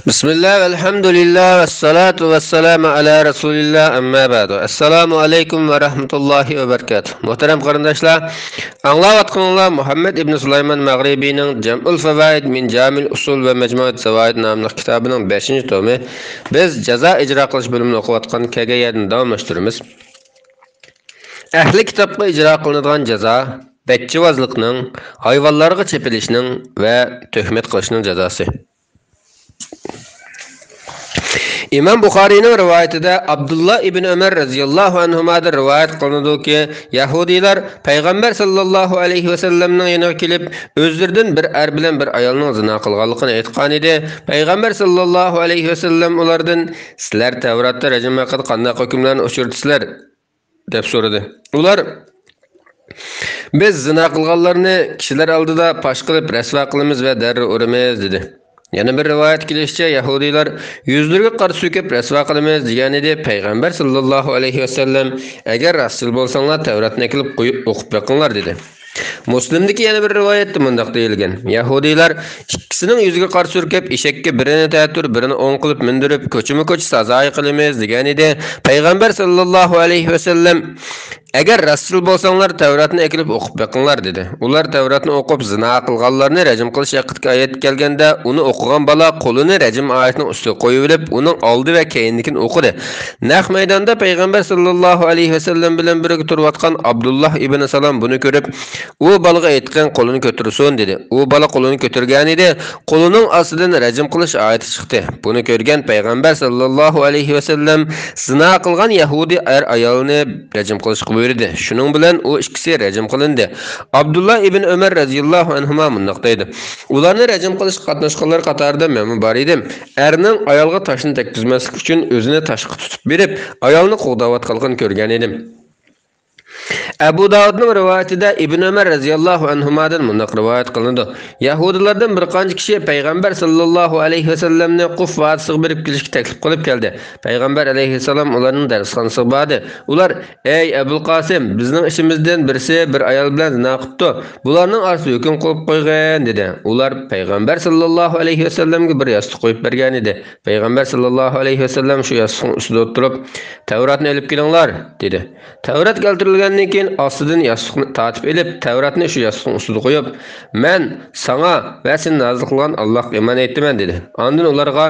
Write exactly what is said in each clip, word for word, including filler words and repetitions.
بىسمىللا، ۋەلھەمدۇلىللا، ۋەسسالاتۇ ۋەسسالامۇ ئەلا رەسۇلىللا، ئەمما بەئدۇ. ئەسسالامۇ ئەلەيكۇم ۋە رەھمەتۇللاھى ۋە بەرىكاتۇھ. مۇھتەرەم قېرىنداشلار، ئاڭلاۋاتقىنىڭلار مۇھەممەد ئىبن سۇلايمان مەغرىبىنىڭ جەمئۇل فەۋائىد مىن جامىل ئۇسۇل ۋە مەجمۇئەت زەۋائىد ناملىق كىتابىنىڭ بەشىنچى تومى. بىز جازا ئىجرا قىلىش بۆلۈمىنى ئوقۇۋاتقان كەلگەن يەردىن داۋاملاشتۇرىمىز. ئەھلى كىتابقا ئىجرا قىلىنىدىغان جازا بەچچىۋازلىقنىڭ، ھايۋانلارغا چېپىلىشنىڭ ۋە تۆھمەت قىلىشنىڭ جازاسى. ئىمام بۇخارىينىڭ رىۋايىتىدە ئابدۇللا ئىبن ئۆمەر رەزىياللاھۇ ئەنھۇمادىن رىۋايەت قىلىنىدۇكى، يەھۇدىيلار پەيغەمبەر ساللاللاھۇ ئەلەيھى ۋەسەللەمنىڭ يېنىغا كېلىپ، ئۆزلىرىدىن بىر ئەر بىلەن بىر ئايالنىڭ زىنا قىلغانلىقىنى ئېيتقانىدى. پەيغەمبەر ساللاللاھۇ ئەلەيھى ۋەسەللەم ئۇلاردىن، سىلەر تەۋراتتا رەجىم ھەققىدە قانداق ھۆكۈملەرنى ئۇچرىتىسىلەر؟ دەپ سورىدى. ئۇلار، بىز زىنا قىلغانلارنى كىشىلەر ئالدىدا پاش قىلىپ رەسۋا قىلىمىز ۋە دەررە ئۇرىمىز، دېدى. يەنە بىر رىۋايەتتە كېلىشىچە، يەھۇدىيلار يۈزلىرىگە قارا سۈركەپ رەسۋا قىلىمىز دېگەنىدى. پەيغەمبەر ساللاللاھۇ ئەلەيھى ۋەسەللەم، ئەگەر راستچىل بولساڭلار، تەۋراتنى ئەكېلىپ قويۇپ ئوقۇپ بېقىڭلار، دېدى. مۇسلىمدىكى يەنە بىر رىۋايەتتە مۇنداق دېيىلگەن، يەھۇدىيلار ئىككىسىنىڭ يۈزىگە قارا سۈركەپ، ئېشەككە بىرىنى تەتۈر، بىرىنى ئوڭ قىلىپ مىندۈرۈپ، كوچىمۇ كوچا سازايى قىلىمىز، دېگەنىدى. پەيغەمبەر ساللاللاھۇ ئەلەيھى ۋەسەللەم، ئەگەر راستچىل بولساڭلار، تەۋراتنى ئەكېلىپ ئوقۇپ بېقىڭلار، دېدى. ئۇلار تەۋراتنى ئوقۇپ، زىنا قىلغانلارنى رەجىم قىلىش ھەققىدىكى ئايەت كەلگەندە، ئۇنى ئوقۇغان بالا قولىنى رەجىم ئايىتىنىڭ ئۈستىگە قويۇۋېلىپ، ئۇنىڭ ئالدى ۋە كەينىدىكىنى ئوقۇدى. نەق مەيداندا پەيغەمبەر ساللاللاھۇ ئەلەيھى ۋەسەللەم بىلەن بىرگە تۇرۇۋاتقان ئابدۇللاھ ئىبن سالام بۇنى كۆرۈپ، ئۇ بالىغا ئېيتقىن، قولىنى كۆتۈرسۇن، دېدى. ئۇ بالا قولىنى كۆتۈرگەنىدى، قولىنىڭ ئاستىدىن رەجىم قىلىش ئايىتى چىقتى. بۇنى كۆرگەن پەيغەمبەر ساللاللاھۇ ئەلەيھى ۋەسەللەم، زىنا قىلغان يەھۇدىي ئەر ئايالنى رەجىم قىلىشقا بۇيرۇدى. شۇنىڭ بىلەن ئۇ ئىككىسى رەجىم قىلىندى. ئابدۇللا ئىبن ئۆمەر رەزىياللاھۇ ئەنھۇما مۇنداق دەيدۇ، ئۇلارنى رەجىم قىلىشقا قاتناشقانلار قاتارىدا مەنمۇ بار ئىدىم. ئەرنىڭ ئايالغا تاشنى تەگكۈزمەسلىك ئۈچۈن ئۆزىنى تاشقا تۇتۇپ بېرىپ، ئايالنى قوغداۋاتقانلىقىنى كۆرگەن ئىدىم. ئەبۇ داۋۇدنىڭ رىۋايىتىدە ئىبن ئۆمەر رەزىياللاھۇ ئەنھۇمادىن مۇنداق رىۋايەت قىلىنىدۇ، يەھۇدىيلاردىن بىر قانچە كىشى پەيغەمبەر ساللاللاھۇ ئەلەيھى ۋەسەللەمنى قۇف ۋادىسىغا بېرىپ كېلىشكە تەكلىپ قىلىپ كەلدى. پەيغەمبەر ئەلەيھىسسالام ئۇلارنىڭ دەرسخانىسىغا باردى. ئۇلار، ئەي ئەبۇل قاسىم، بىزنىڭ ئىچىمىزدىن بىرسى بىر ئايال بىلەن زىنا قىپتۇ، بۇلارنىڭ ئارىسىدا ھۆكۈم قىلىپ قويغىن، دېدى. ئۇلار پەيغەمبەر ساللاللاھۇ ئەلەيھى ۋەسەللەمگە بىر ياستۇق قويۇپ بەرگەن ئىدى. پەيغەمبەر ساللاللاھۇ ئەلەيھى ۋەسەللەم شۇ ياستۇقنىڭ ئۈستىدە ئولتۇرۇپ، تەۋراتنى ئېلىپ كېلىڭلار، دېدى. تەۋرات كەلتۈرۈلگەندىن كېيىن، ئاستىدىن ياستۇقنى تارتىپ ئېلىپ، تەۋراتنى شۇ ياستۇقنىڭ ئۈستىدە قويۇپ، مەن ساڭا ۋە سېنى نازىل قىلغان ئاللاھقا ئىمان ئېيتىمەن، دېدى. ئاندىن ئۇلارغا،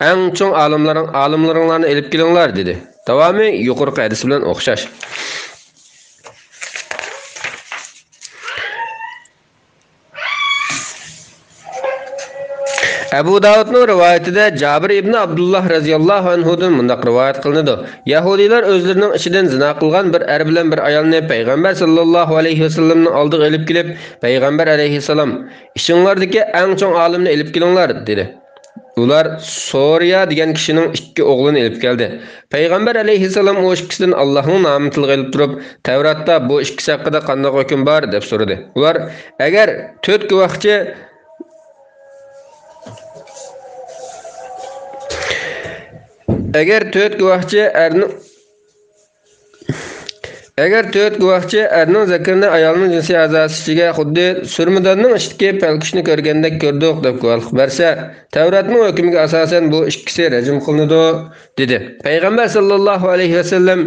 ئەڭ چوڭ ئالىملىرىڭ-، ئالىملىرىڭلارنى ئېلىپ كېلىڭلار، دېدى. داۋامى يۇقىرىقى ھەدىس بىلەن ئوخشاش. ئەبۇ داۋۇدنىڭ رىۋايىتىدە جابىر ئىبنى ئابدۇللاھ رەزىياللاھۇ ئەنھۇدىن مۇنداق رىۋايەت قىلىنىدۇ، يەھۇدىيلار ئۆزلىرىنىڭ ئىچىدىن زىنا قىلغان بىر ئەر بىلەن بىر ئايالنى پەيغەمبەر ساللاللاھۇ ئەلەيھى ۋەسەللەمنىڭ ئالدىغا ئېلىپ كېلىپ، پەيغەمبەر ئەلەيھىسسالام، ئىچىڭلاردىكى ئەڭ چوڭ ئالىمنى ئېلىپ كېلىڭلار، دېدى. ئۇلار سورىيا دېگەن كىشىنىڭ ئىككى ئوغلىنى ئېلىپ كەلدى. پەيغەمبەر ئەلەيھىسسالام ئۇ ئىككىسىدىن ئاللاھنىڭ نامىنى تىلغا ئېلىپ تۇرۇپ، تەۋراتتا بۇ ئىككىسى ھەققىدە قانداق ھۆكۈم بار؟ دەپ سورىدى. ئۇلار، ئەگەر تۆت گۇۋاھچى، ئەگەر تۆت گۇۋاھچى ئەرنىڭ، ئەگەر تۆت گۇۋاھچى ئەرنىڭ زەكىرىنى ئايالنىڭ جىنسىي ئەزاسى ئىچىگە خۇددى سۈرمىداننىڭ ئىچىدىكى پەلكۈشنى كۆرگەندەك كۆردۇق، دەپ گۇۋاھلىق بەرسە، تەۋراتنىڭ ھۆكمىگە ئاساسەن بۇ ئىككىسى رەجىم قىلىنىدۇ، دېدى. پەيغەمبەر ساللاللاھۇ ئەلەيھى ۋەسەللەم،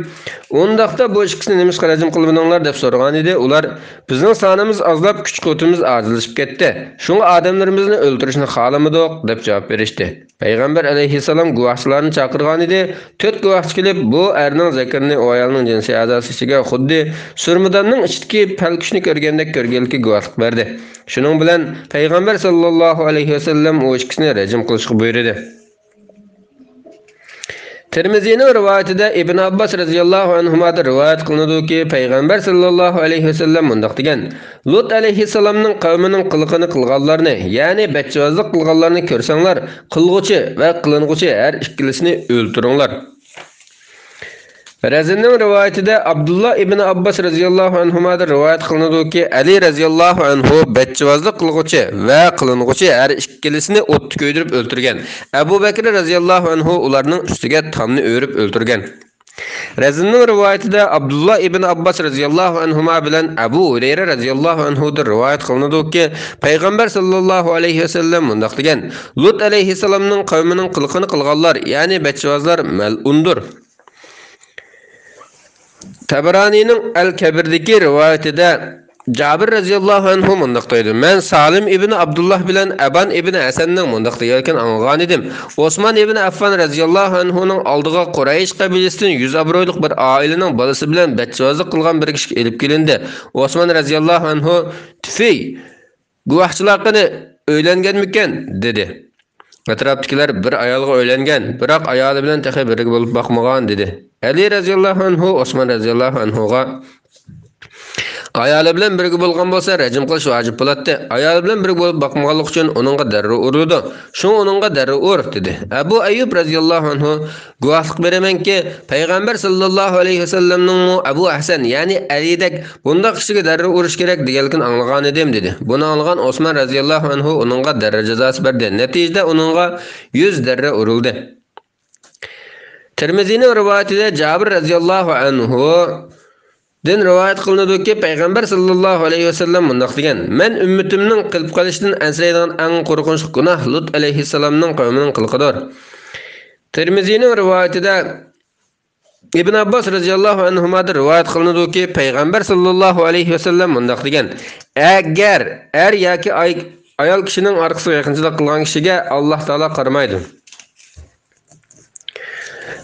ئۇنداقتا بۇ ئىككىسىنى نېمىشقا رەجىم قىلمىدىڭلار؟ دەپ سورىغانىدى. ئۇلار، بىزنىڭ سانىمىز ئازلاپ، كۈچ-قۇۋۋىتىمىز ئاجىزلىشىپ كەتتى. شۇڭا ئادەملىرىمىزنى ئۆلتۈرۈشنى خالىمىدۇق، دەپ جاۋاب بېرىشتى. پەيغەمبەر ئەلەيھىسسالام گۇۋاھچىلارنى چاقىرغانىدى. تۆت گۇۋاھچى كېلىپ، بۇ ئەرنىڭ زەكىرىنى ئۇ ئايالنىڭ جىنسىي ئەزاسى ئىچىگە خۇددى سۈرمىداننىڭ ئىچىدىكى پەلكۈشنى كۆرگەندەك كۆرگەنلىكىگە گۇۋاھلىق بەردى. شۇنىڭ بىلەن پەيغەمبەر ساللاللاھۇ ئەلەيھى ۋەسەللەم ئۇ ئىككىسىنى رەجىم قىلىشقا بۇيرۇدى. تىرمىزىنىڭ رىۋايىتىدە ئىبن ئابباس رەزىياللاھۇ ئەنھۇمادىن رىۋايەت قىلىنىدۇكى، پەيغەمبەر ساللاللاھۇ ئەلەيھى ۋەسەللەم مۇنداق دېگەن، لۇت ئەلەيھىسسالامنىڭ قەۋمىنىڭ قىلىقىنى قىلغانلارنى، يەنى بەچچىۋازلىق قىلغانلارنى كۆرسەڭلار، قىلغۇچى ۋە قىلىنغۇچى ھەر ئىككىلىسىنى ئۆلتۈرۈڭلار. رەزىننىڭ رىۋايىتىدە ئابدۇللا ئىبن ئابباس رەزىياللاھۇ ئەنھۇمادىن رىۋايەت قىلىنىدۇكى، ئەلى رەزىياللاھۇ ئەنھۇ بەچچىۋازلىق قىلغۇچى ۋە قىلىنغۇچى ھەر ئىككىلىسىنى ئوتتا كۆيدۈرۈپ ئۆلتۈرگەن. ئەبۇ بەكرى رەزىياللاھۇ ئەنھۇ ئۇلارنىڭ ئۈستىگە تامنى ئۆرۈپ ئۆلتۈرگەن. رەزىننىڭ رىۋايىتىدە ئابدۇللا ئىبن ئابباس رەزىياللاھۇ ئەنھۇما بىلەن ئەبۇ ھۇرەيرە رەزىياللاھۇ ئەنھۇدىن رىۋايەت قىلىنىدۇكى، پەيغەمبەر ساللاللاھۇ ئەلەيھى ۋەسەللەم مۇنداق دېگەن: لۇت ئەلەيھىسسالامنىڭ قەۋمىنىڭ قىلىقىنى قىلغانلار، يەنى بەچچىۋازلار مەلئۇندۇر. تەبەرانىنىڭ ئەل كەبىردىكى رىۋايىتىدە جابىر رەزىياللاھۇ ئەنھۇ مۇنداق دەيدۇ: مەن سالىم ئىبن ئابدۇللاھ بىلەن ئەبان ئىبن ھەسەننىڭ مۇنداق دېگەنلىكىنى ئاڭلىغانىدىم. ئوسمان ئىبن ئەففان رەزىياللاھۇ ئەنھۇنىڭ ئالدىغا قۇرەيش قەبىلىسىدىن يۈز ئابرۇيلۇق بىر ئائىلىنىڭ بالىسى بىلەن بەچچىۋازلىق قىلغان بىر كىشى ئېلىپ كېلىندى. ئوسمان رەزىياللاھۇ ئەنھۇ: تۈفەي، گۇۋاھچىلار قېنى، ئۆيلەنگەنمىكەن؟ دېدى. ئەتراپتىكىلەر: بىر ئايالغا ئۆيلەنگەن، بىراق ئايالى بىلەن تېخى بىرگە بولۇپ باقمىغان، دېدى. ئەلى رەزىياللاھۇ ئەنھۇ ئوسمان رەزىياللاھۇ ئەنھۇغا: ئايالى بىلەن بىرگە بولغان بولسا، رەجىم قىلىش ۋاجىپ بولاتتى. ئايالى بىلەن بىرگە بولۇپ باقمىغانلىقى ئۈچۈن ئۇنىڭغا دەررە ئۇرۇلىدۇ. شۇڭا ئۇنىڭغا دەررە ئۇر، دېدى. ئەبۇ ئەييۇب رەزىياللاھۇ ئەنھۇ: گۇۋاھلىق بېرىمەنكى، پەيغەمبەر ساللاللاھۇ ئەلەيھى ۋەسەللەمنىڭمۇ ئەبۇ ھەسەن، يەنى ئەلىدەك بۇنداق كىشىگە دەررە ئۇرۇش كېرەك دېگەنلىكىنى ئاڭلىغانىدىم، دېدى. بۇنى ئاڭلىغان ئوسمان رەزىياللاھۇ ئەنھۇ ئۇنىڭغا دەررە جازاسى بەردى. نەتىجىدە ئۇنىڭغا يۈز دەررە ئۇرۇلدى. تىرمىزىنىڭ رىۋايىتىدە جابىر رەزىياللاھۇ ئەنھۇدىن رىۋايەت قىلىنىدۇكى، پەيغەمبەر ساللاللاھۇ ئەلەيھى ۋەسەللەم مۇنداق دېگەن: مەن ئۈممىتىمنىڭ قىلىپ قېلىشىدىن ئەنسىرەيدىغان ئەڭ قورقۇنچلۇق گۇناھ لۇت ئەلەيھىسسالامنىڭ قەۋمىنىڭ قىلىقىدۇر. تىرمىزىنىڭ رىۋايىتىدە ئىبن ئابباس رەزىياللاھۇ ئەنھۇمادىن رىۋايەت قىلىنىدۇكى، پەيغەمبەر ساللاللاھۇ ئەلەيھى ۋەسەللەم مۇنداق دېگەن: ئەگەر ئەر ياكى ئاي-، ئايال كىشىنىڭ ئارقىسىغا يېقىنچىلىق قىلغان كىشىگە ئاللاھ تائالا قارىمايدۇ.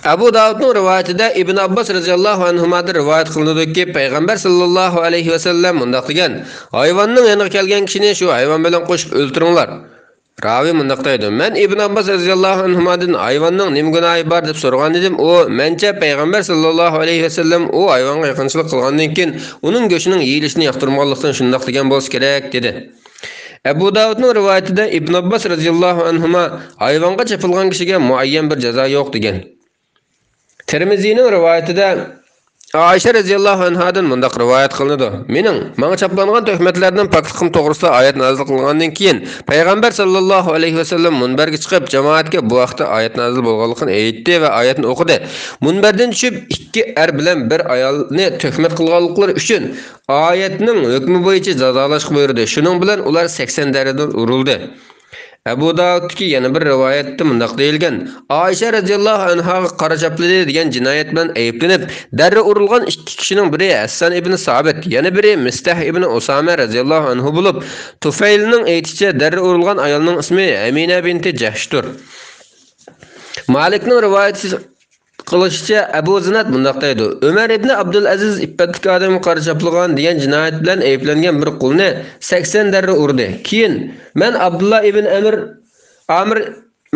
ئەبۇ داۋۇدنىڭ رىۋايىتىدە ئىبن ئابباس رەزىياللاھۇ ئەنھۇمادىن رىۋايەت قىلىنىدۇكى، پەيغەمبەر ساللاللاھۇ ئەلەيھى ۋەسەللەم مۇنداق دېگەن: ھايۋاننىڭ يېنىغا كەلگەن كىشىنى شۇ ھايۋان بىلەن قوشۇپ ئۆلتۈرۈڭلار. راۋى مۇنداق دەيدۇ: مەن ئىبن ئابباس رەزىياللاھۇ ئەنھۇمادىن ھايۋاننىڭ نېمە گۇناھى بار دەپ سورىغانىدىم، ئۇ: مەنچە پەيغەمبەر ساللاللاھۇ ئەلەيھى ۋەسەللەم ئۇ ھايۋانغا يېقىنچىلىق قىلغاندىن كېيىن ئۇنىڭ گۆشىنىڭ يېيىلىشىنى ياقتۇرمىغانلىقتىن شۇنداق دېگەن بولسا كېرەك، دېدى. ئەبۇ داۋۇدنىڭ رىۋايىتىدە ئىبن ئابباس رەزىياللاھۇ ئەنھۇما ھايۋانغا چېپىلغان كىشىگە مۇئەييەن بىر جازا يوق، دېگەن. تىرمىزىنىڭ رىۋايىتىدە ئائىشە رەزىياللاھۇ ئەنھادىن مۇنداق رىۋايەت قىلىنىدۇ: مېنىڭ، ماڭا چاپلانغان تۆھمەتلەردىن پاكلىقىم توغرىسىدا ئايەت نازىل قىلىنغاندىن كېيىن، پەيغەمبەر ساللاللاھۇ ئەلەيھى ۋەسەللەم مۇنبەرگە چىقىپ، جامائەتكە بۇ ھەقتە ئايەت نازىل بولغانلىقىنى ئېيتتى ۋە ئايەتنى ئوقۇدى. مۇنبەردىن چۈشۈپ، ئىككى ئەر بىلەن بىر ئايالنى تۆھمەت قىلغانلىقلىرى ئۈچۈن ئايەتنىڭ ھۆكمى بويىچە جازالاشقا بۇيرۇدى. شۇنىڭ بىلەن ئۇلار سەكسەن دەررىدىن ئۇرۇلدى. ئەبۇ داۋۇدتىكى يەنە بىر رىۋايەتتە مۇنداق دېيىلگەن: ئائىشە رەزىياللاھۇ ئەنھاغا قارا چاپلىدى دېگەن جىنايەت بىلەن ئەيىبلىنىپ، دەررە ئۇرۇلغان ئىككى كىشىنىڭ بىرى ھەسسان ئىبنى سابىت، يەنە بىرى مىستەھ ئىبنى ئۇسامە رەزىياللاھۇ ئەنھۇ بولۇپ، تۇفەيلنىڭ ئېيتىشىچە، دەررە ئۇرۇلغان ئايالنىڭ ئىسمى ئەمىنە بىنتى جەھشتۇر. مالىكنىڭ رىۋايىتى قىلىشىچە، ئەبۇ زىناد مۇنداق دەيدۇ: ئۆمەر ئىبنى ئابدۇلئەزىز ئىپپەتلىك ئادەمگە قارا چاپلىغان دېگەن جىنايەت بىلەن ئەيىبلەنگەن بىر قۇلنى سەكسەن دەررە ئۇردى. كېيىن مەن ئابدۇللا ئىبن ئەمىر، ئامىر،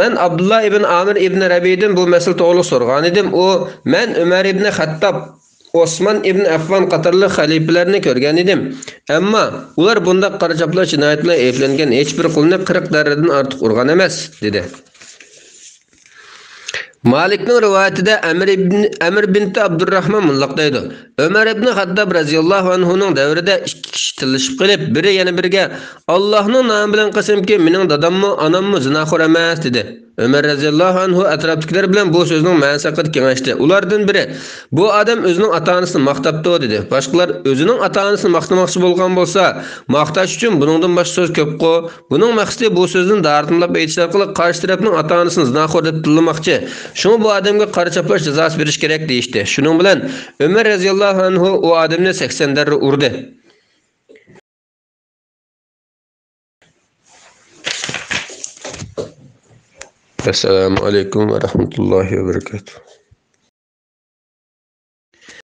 مەن ئابدۇللا ئىبن ئامىر ئىبن رەبىدىن بۇ مەسىلە توغرىلىق سورىغانىدىم. ئۇ: مەن ئۆمەر ئىبنى خەتتاب، ئوسمان ئىبن ئەففان قاتارلىق خەلىپىلەرنى كۆرگەنىدىم. ئەمما ئۇلار بۇنداق قارا چاپلاش جىنايەت بىلەن ئەيىبلەنگەن ھېچ بىر قۇلنى قىرىق دەررىدىن ئارتۇق ئۇرغان ئەمەس، دېدى. مالىكنىڭ رىۋايىتىدە ئەمر ئىبن، ئەمر بىنتى ئابدۇرراھمان مۇنداق دەيدۇ: ئۆمەر ئىبن خەتتاب رەزىياللاھۇ ئەنھۇنىڭ دەۋرىدە ئىككى كىشى تىللىشىپ قېلىپ، بىرى يەنە بىرىگە: ئاللاھنىڭ نامى بىلەن قەسەمكى، مېنىڭ داداممۇ، ئاناممۇ زىناخور ئەمەس، دېدى. ئۆمەر رەزىياللاھۇ ئەنھۇ ئەتراپتىكىلەر بىلەن بۇ سۆزنىڭ مەنىسى ھەققىدە كېڭەشتى. ئۇلاردىن بىرى: بۇ ئادەم ئۆزىنىڭ ئاتا-ئانىسىنى ماختاپتۇ، دېدى. باشقىلار: ئۆزىنىڭ ئاتا-ئانىسىنى ماختىماقچى بولغان بولسا، ماختاش ئۈچۈن بۇنىڭدىن باشقا سۆز كۆپقۇ. بۇنىڭ مەقسىتى بۇ سۆزنى دارىتىملاپ ئېيتىش ئارقىلىق قارشى تەرەپنىڭ ئاتا-ئانىسىنى زىناخور دەپ تىللىماقچى. شۇڭا بۇ ئادەمگە قارا چاپلاش جازاسى بېرىش كېرەك، دېيىشتى. شۇنىڭ بىلەن ئۆمەر رەزىياللاھۇ ئەنھۇ ئۇ ئادەمنى سەكسەن دەررە ئۇردى. ئەسسالامۇ ئەلەيكۇم ۋە رەھمەتۇللاھى ۋە بەرىكاتۇھ.